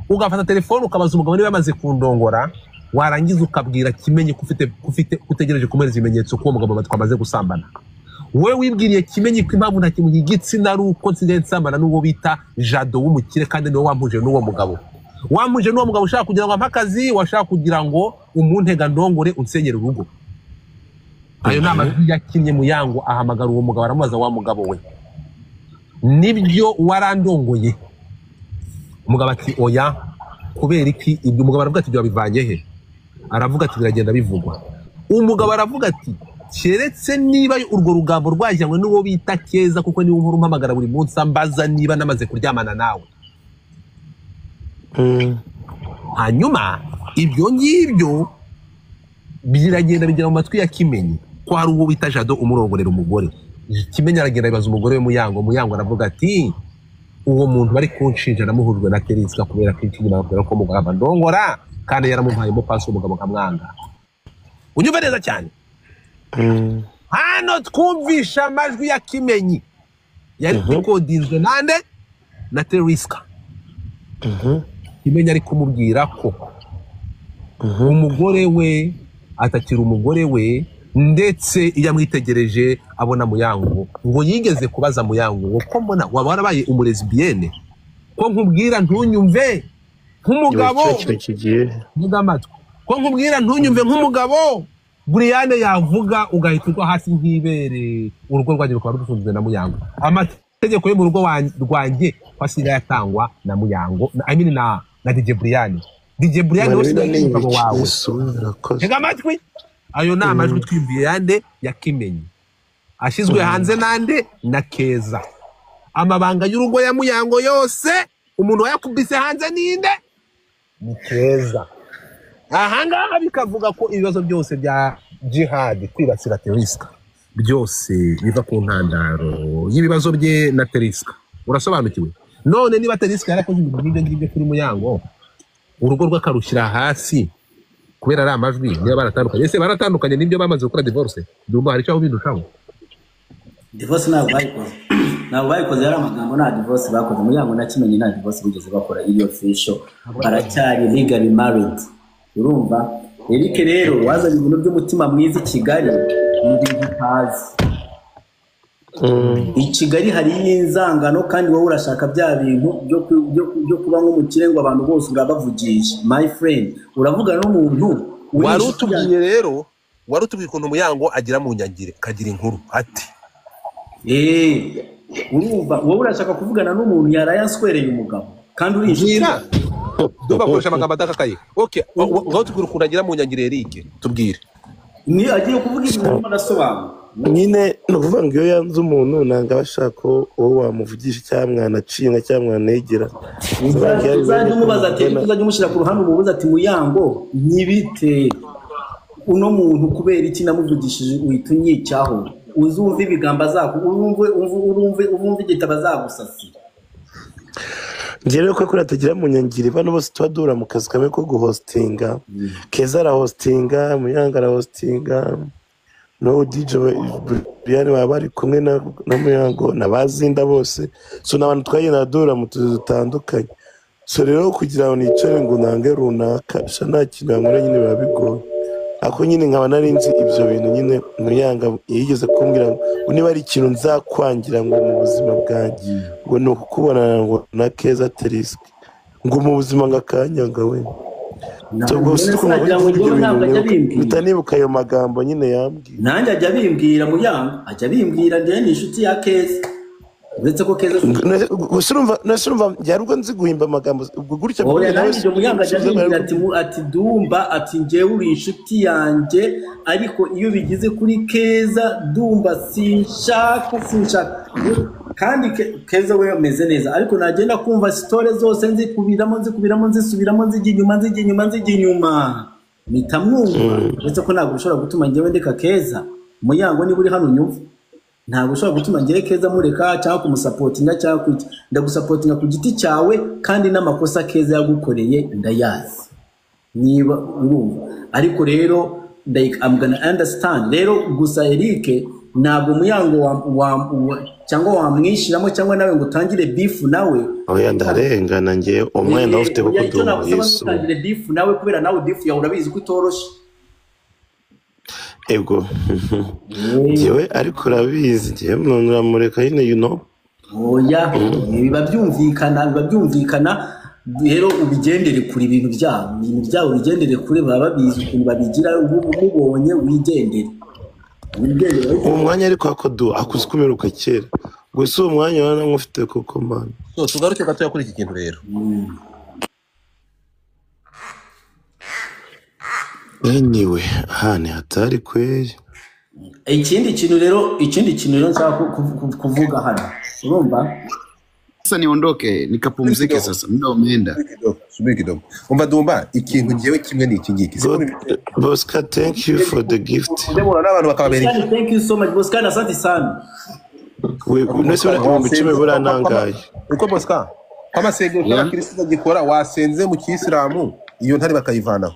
ugafata telefone ukabaza umugabo niba yamaze kundongora, warangiza ukabwira Kimenyi ko ufite utegereje kumuhereza ibimenyetso ko uwo mugabo twamaze gusambana. Wowe wibwiriye Kimenyi ko impamvu nta kintu igitsina ari uko nsigaye nsambana n'uwo bita Jado w'umukire, kandi niwe wampuje n'uwo mugabo. Wampuje n'uwo mugabo ushaka kugira ngo ampe akazi, washaka kugira ngo umuntega ndongore unsenyere urugo. Ayo ni amajwi yakinnye Muyango ahamagara uwo mugabo aramubaza wa mugabo we, nibyo warandongoye? Umugabo ati oya. Kubera iki? Ibyo umugabo aravuga ati ibyo wabivanye he? Aravuga ati biragenda bivugwa. Umugabo aravuga ati keretse niba urwo rugambo rwajyanywe n'uwo bita Keza, kuko niwe uhora umpamagara buri munsi ambaza niba namaze kuryamana nawe. Hanyuma ibyo ngibyo biragenda bigera mu matwi ya Kimenyi ko hari uwo bita Jado umurongorera umugore. Kimenyi aragenda abibaza umugore we Muyango. Muyango aravuga ati uwo muntu bari kunshinja namuhujwe na Teriska kubera ko ikinyuma bakora ko umugabo ndongora kandi yaramumpayemo pasi umugabo nkamwanga. Unyumva neza cyane. Hano twumvisha amajwi ya Kimenyi yari rekodinzwe nande na Teriska. Kimenyi ari kumubwira ko umugore we atakira umugore we, ndetse iyo amwitegereje abona Muyango. Ngo yigeze kubaza Muyango ngo ko mbona waba warabaye umurezibiyene, ko nkubwira ntunyumve nk'umugabo, ko nkubwira ntunyumve nk'umugabo, Brian yavuga ugahita ugwa hasi nk'ibere, urugo rwanjye rukaba rufunzwe na Muyango. Amategeko yo mu rugo rwanjye kwasigaye atangwa na Muyango, I mean na DJ Brian. DJ Brian wose ni umugabo wawe. Tega amatwi. Ayo ni amajwi twiyumviye yande ya Kimenyi ashyizwe hanze nande na Keza. Amabanga y'urugo ya Muyango yose umuntu wayakubise hanze ninde? Ni Keza. Ahangaha bikavuga ko ibibazo byose bya Jihad kwibasira Teriska byose biva ku ntandaro y'ibibazo bye na Teriska. Urasobanukiwe? None niba Teriska yarakoze ibintu nk'ibyo ngibyo kuri Muyango, urugo rwakarushyira hasi kubera ari amajwi, niba baratandukanye, ese baratandukanye nibyo bamaze gukora divorce, ndumva hari icyo bindushaho. Divorce ntabwo bayikoze, ntabwo bayikoze, yari amagambo, nta divorce bakoze. Muyango na Kimenyi nta divorce bigeze bakora iri official, baracyari legally married. Urumva Eric rero wazanye ibintu by'umutima mwiza i Kigali, ni ibintu utazi. I Kigali hari inzangano, kandi wowe urashaka bya bintu byo kuba nk'umukire ngo abantu bose urabavugisha. My friend, uravugana n'umuntu uri Wari inshuti yanjye. utubwiye rero, wari utubwiye ukuntu Muyango agira mu nyangire kagira inkuru ati Urumva wowe urashaka kuvugana n'umuntu yaraye aswereye umugabo kandi uri inshuti Mbwira. ye. Ndumva akoresha amagambo adakakaye. Okay, ngaho tubwire ukuntu agira mu nyangire Eric, tubwire. Ni agiye kuvuga ibintu arimo arasobanura. Nyine ni ukuvuga ngo iyo yanze umuntu ntabwo aba ashaka ko uwo wamuvugisha cyangwa mwanacinga cyangwa mwanegera. Uzajya umubaza ati, uzajya umushyira ku ruhande umubaza ati Muyango ntibite uno muntu kubera iki namuvugishije uhita unyicaho, uzumve ibigambo azaku, urumve igitabo azagusasira. Njye rero ko kuriya tugira mu nyangire, bano bose tuba duhura mu kazi kamwe ko guhostinga. Keza arahostinga, Muyango arahostinga, no DJ Brian baba bari kumwe na Muyango na Bazinda bose. So ni abantu twagenda duhura mu tuzi dutandukanye. So rero kugira ngo nicare ngo nange runaka, sha nta kintu yankora nyine biba bigoye. Ako nyine nkaba nari nzi ibyo bintu nyine. Muyango yigeze kumbwira ngo niba ari ikintu nzakwangira ngo mu buzima bwanjye ngo ni ukukubonana ngo na Keza Terisky ngo mu buzima ngo akanyanga we. So ubwo Ntabwo si ukuntu nagira ngo kuvuga ibyo njyewe ntabwo bintu ajya abimbwira. mpita nibuka ayo magambo nyine yambwiye. Nanjye ajya abimbwira, Muyango ajya abimbwira, njyewe ni inshuti ya Keza, uretse ko Keza Gusa urumva nese urumva byari ubwo nzi guhimba amagambo ubwo gutya Oya, mbonye nawe nanjye ibyo Muyango ajya sinzi abimbwira ati ati Dumba, ati njyewe uri inshuti yanjye, ariko iyo bigeze kuri Keza Dumba sinshaka. Kandi Keza we ameze neza, ariko nagenda kumva story zose nzikubiramo nzikubiramo nzisubiramo nzijya inyuma nzijya inyuma nzijya inyuma mpita mwumva. Uretse ko ntabwo bishobora gutuma njyewe ndeka Keza. Muyango niba uri hano unyumva, ntabwo ushobora gutuma njyewe Keza mureka cyangwa kumusapotinga cyangwa kuki. Ndagusapotinga ku giti cyawe, kandi n'amakosa Keza yagukoreye ndayazi niba urumva. Ariko rero like, I'm gonna understand rero. Gusa Eric ntabwo Muyango cyangwa wamwishyiramo cyangwa nawe ngo utangire beef nawe. Oya, ndarengana njye, umwanya ndawufite kuko Oya, icyo ndi nagusaba umuyesu. ntutangire beef nawe, kubera nawe beef yawe urabizi ko itoroshye. Ego njyewe, ariko urabizi njyewe umuntu uramureka nyine. Oya, biba byumvikana rero ubigendere kure ibintu byabo ubigendere kure, baba babizi ukuntu babigira. Ubu umubonye wigendere, wigendere. Uwo mwanya ariko akodu akuze kumeruka kera, gusa uwo mwanya urabona nk'ufite koko man. So tugaruke gatoya kuri iki kintu rero. Anyway, aha ni hatari kweri. Ikindi kintu rero nshaka kuvuga hano, urumva? Sasa niondoke nikapumzike sasa, muda umeenda. Kidogo, subiri kidogo. Umva Dumba, ikintu ngewe kimwe ni iki ngiki. Siko Bosca, thank you for the gift. Ndebona n'abantu bakababera Boscan, thank you so much Boscan, asante sana. We nese buriya 10,000 buriya nangaye? Uko Bosca kw'amasengesho y'abakirisitu agikora, wasenze mu kiyisilamu iyo ntare bakayivanaho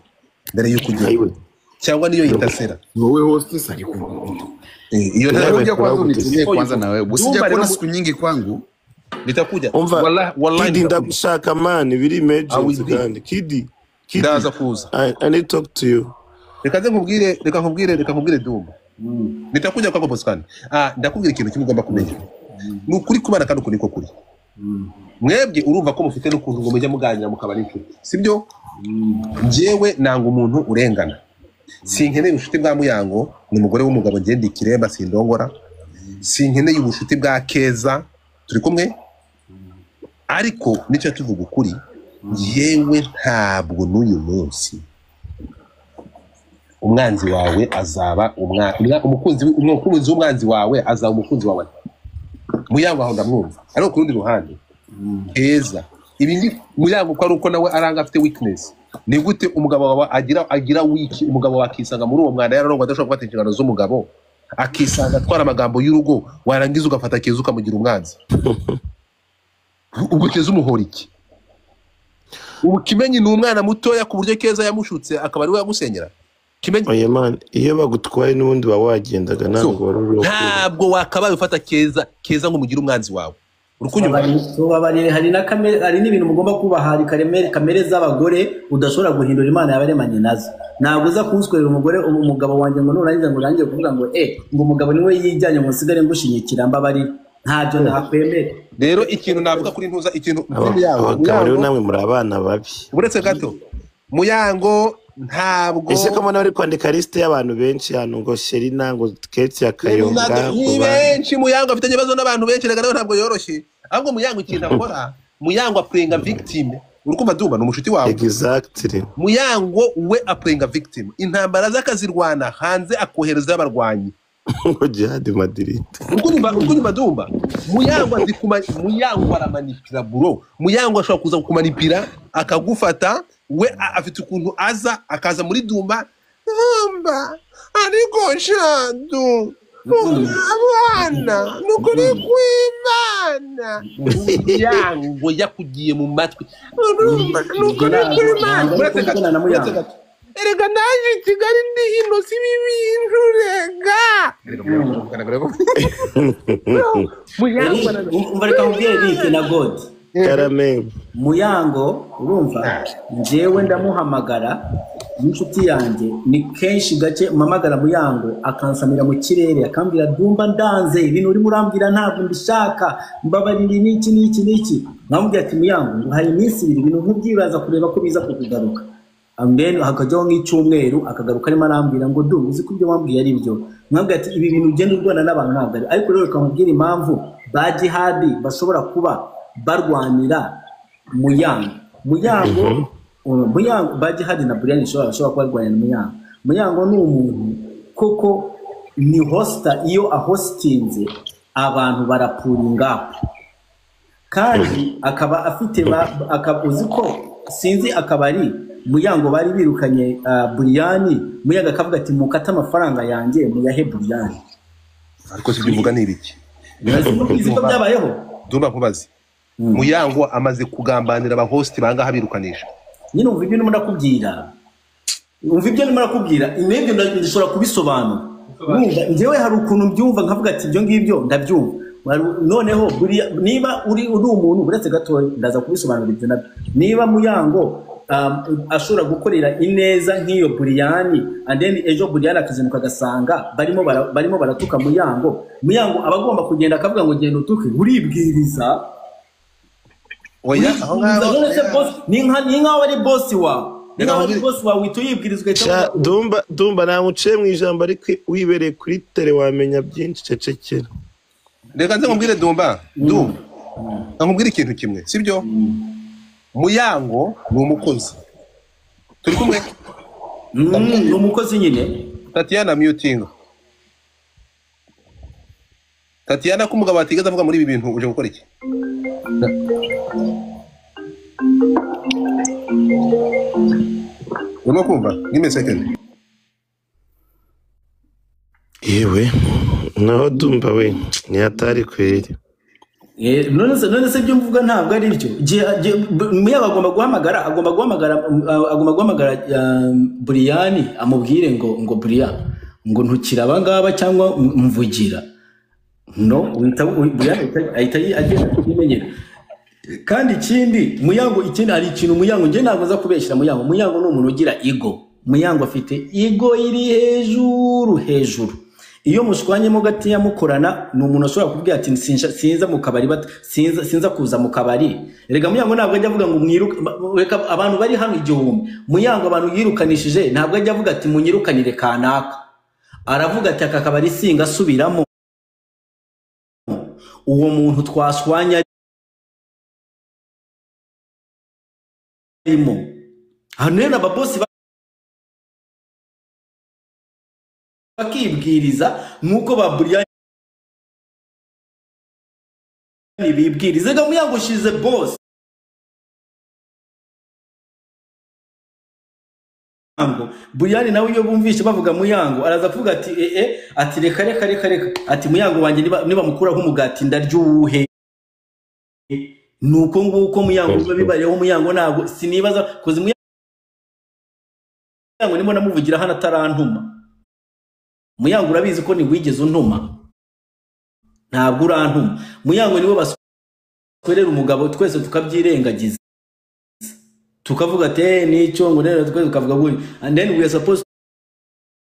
mbere y'uko ugenda, Ayiwe. cyangwa niyo yitasera. Wewe host sasa niku Iyo ntare Ngoja kwanza unitumie Gute. kwanza na wewe. Usija Dumba kuona rero siku nyingi kwangu. Nitakuja. Umva Wallahi, wallahi Kidi, nitakuja. ndagushaka man, biri I will emergency. be. Kandi Kidi, Kidi, Ndaza kuza. I need to talk to you. Reka nze nkubwire, reka nkubwire Dumba, nitakuja kwako Boscan. Ah, ndakubwira ikintu kimwe ugomba kumenya, ni ukuri kubana kandi uku niko kuri. Mwebwe urumva ko mufite n'ukuntu ngo mujya muganira mukaba n'inshuti, sibyo? Njyewe nanga umuntu urengana, sinkeneye ubucuti bwa Muyango, ni umugore w'umugabo, ngende ikiremba sindongora. Sinkeneye ubucuti bwa Keza, turi kumwe, ariko nicyo tuvuga ukuri, njyewe ntabwo n'uyu munsi umwanzi wawe azaba umukunzi w'umwanzi wawe azaba umukunzi wawe. Muyango aho ndamwumva, ariko ku rundi ruhande Keza ibi ni Muyango ko ari uko nawe aranga afite weakness. Ni gute umugabo wawe agira weak, umugabo wakisanga muri uwo mwanda yararongwa, adashobora gufata inshingano z'umugabo, akisanga atwara amagambo y'urugo, warangiza ugafata Keza ukamugira umwanzi? Ubwo Keza umuhora iki? Ubu Kimenyi ni umwana mutoya ku buryo Keza yamushutse akaba ari we yamusenyera. Kimenyi. Kimenyi Oya man, iyo bagutwaye n'ubundi uba wagendaga, ntabwo wari uri ntabwo wakabaye ufata Keza Keza ngo umugire umwanzi wawe. Uri kunyumva? Tubabarire, hari na kamere, hari n'ibintu mugomba kubaha, hari kamere z'abagore udashobora guhindura, Imana yabaremanye nazo. Ntabwo uza kunswerera umugore umugabo wanjye ngo nurangiza ngo urangire kuvuga ngo ngo umugabo niwe yijyanye ngo nsigare ngushinyikira, mbabarire, ntabyo nakwemera. Rero ikintu navuga kuri ntuza, ikintu Abagabo rero namwe muri abana babi. Uretse gato, Muyango ntabwo Ese ko mbona bari kwandika liste y'abantu benshi hano, ngo Sherina, ngo Keti ya Kayonga, ni benshi. Muyango afite ibibazo n'abantu benshi, reka nawe ntabwo yoroshye. Ahubwo Muyango ikintu akora, Muyango aprenga victim. Urukumva Dumba ni umushuti wawe. Exactly. Muyango we aprenga victim, intambara z'akazirwana hanze, akohereza abarwanyi. Ngo Jihad Madrid. Urukumva Dumba, Muyango azi kuma, Muyango aramanipira bro. Muyango ashobora kuza kumanipira akagufata, we afite ukuntu aza akaza muri Dumba, Dumba ariko shadu abana nukuri kw'Imana, Muyango yakugiye mu matwi, nukuri kw'Imana. Uretse gato, uretse gato, erega naje i Kigali ndi ino si bibi rega. Umva, reka nkubwire Eric na God. Karame. Muyango urumva, njyewe ndamuhamagara n'inshuti yanjye, ni kenshi gake mpamagara Muyango akansamira mu kirere, akambwira Dumba ndanze, ibintu urimo urambwira ntabwo mbishaka, mbabarira n'iki n'iki n'iki. Nkamubwira ati Muyango nguhaye iminsi ibiri, ibintu nkubwiye uraza kureba ko biza kukugaruka. And then hakajyaho nk'icyumweru akagaruka arimo arambwira ngo du uzi ko ibyo wambwiye ari byo. Nkamubwira ati ibi bintu ugenda urwana n'abantu ntabwo ari. Ariko rero reka nkubwire impamvu ba Jihadi bashobora kuba barwanira Muyango. Muyango, Muyango ba Jihadi na Brian bashobora kuba barwanira Muyango. Muyango ni umuntu koko ni hosta, iyo ahostinze abantu barapuringa, kandi akaba afite uzi ko sinzi akabari Muyango bari birukanye Buriyani, Muyango akavuga ati mukate amafaranga yanjye muyahe Buriyani. Ariko si uvuga ni ibiki? Uzi ko byabayeho? Dumba nkubaze. Muyango amaze kugambanira aba host bangaha birukanisha. Nyine umva ibyo ndimo ndakubwira. Umva ibyo ndimo ndakubwira, inebyo ndashobora kubisobanura. Urumva njyewe hari ukuntu mbyumva nkavuga ati ibyo ngibyo ndabyumva. Noneho niba uri umuntu uretse gato ndaza kubisobanura ibyo nabyo. Niba Muyango ashobora gukorera ineza nk'iyo Buriyani, and then ejo Buriyani akazinduka agasanga barimo baratuka Muyango, Muyango aba agomba kugenda akavuga ngo genda utuke, uribwiriza. Oya, aho ngaho ni nkaho ari boss wawe, ni nkaho ari boss wawe uhita uyibwiriza ugahita. Dumba namuciye mu ijambo, ariko wibereye kuri tele wamenya byinshi, cecekera. Reka nze nkubwire Dumba, Dumba nkubwire ikintu kimwe, sibyo? Muyango ni umukozi. Turi kumwe? Ni umukozi nyine. Tatiana muting. Tatiana ko umugabo atigeze avuga muri ibi bintu, uje gukora iki? Urimo kumva? Give me a second. Yewe, naho Dumba we ni hatari kweli. None se ibyo mvuga ntabwo ari byo. Muyango agomba guhamagara Buriyani amubwire ngo Buriya ngo ntukira abangaba cyangwa mvugira. No, Buriyani ahita agenda kubimenyera. Kandi ikindi Muyango, ikindi hari ikintu Muyango nje ntabwo nza kubeshyira Muyango. Muyango ni umuntu ugira ego. Muyango afite ego iri hejuru hejuru. Iyo mushwanyemo gatiya mukorana, ni umuntu ashobora kubwira ati sinza mu kabari, sinza kuza mu kabari. Erega Muyango ntabwo ajya avuga ngo mwiruka, reka abantu bari hano igihumbi. Muyango abantu yirukanishije ntabwo ajya avuga ati munyirukanire kanaka. Aravuga ati aka kabari singa subiramo, uwo muntu twashwanya arimo. Hano rero ababosi bakibwiriza nkuko ba Buriyani bibwiriza. Rega Muyango shize boss. Buriyani nawe iyo bumvishe bavuga Muyango araza kuvuga ati ati reka reka reka reka, ati Muyango wanjye niba mukuraho umugati ndarya uwuhe? Nuko nguko Muyango biba bibayeho. Muyango ntabwo sinibaza koze Ndimo namuvugira hano atarantuma. Muyango, urabizi ko ntiwigeze untuma, ntabwo urantuma. Muyango niwe baswerera umugabo, twese tukabyirengagiza, tukavuga ati: "Eh, nicyo ngo rero," twese tukavuga gutyo, and then we are supposed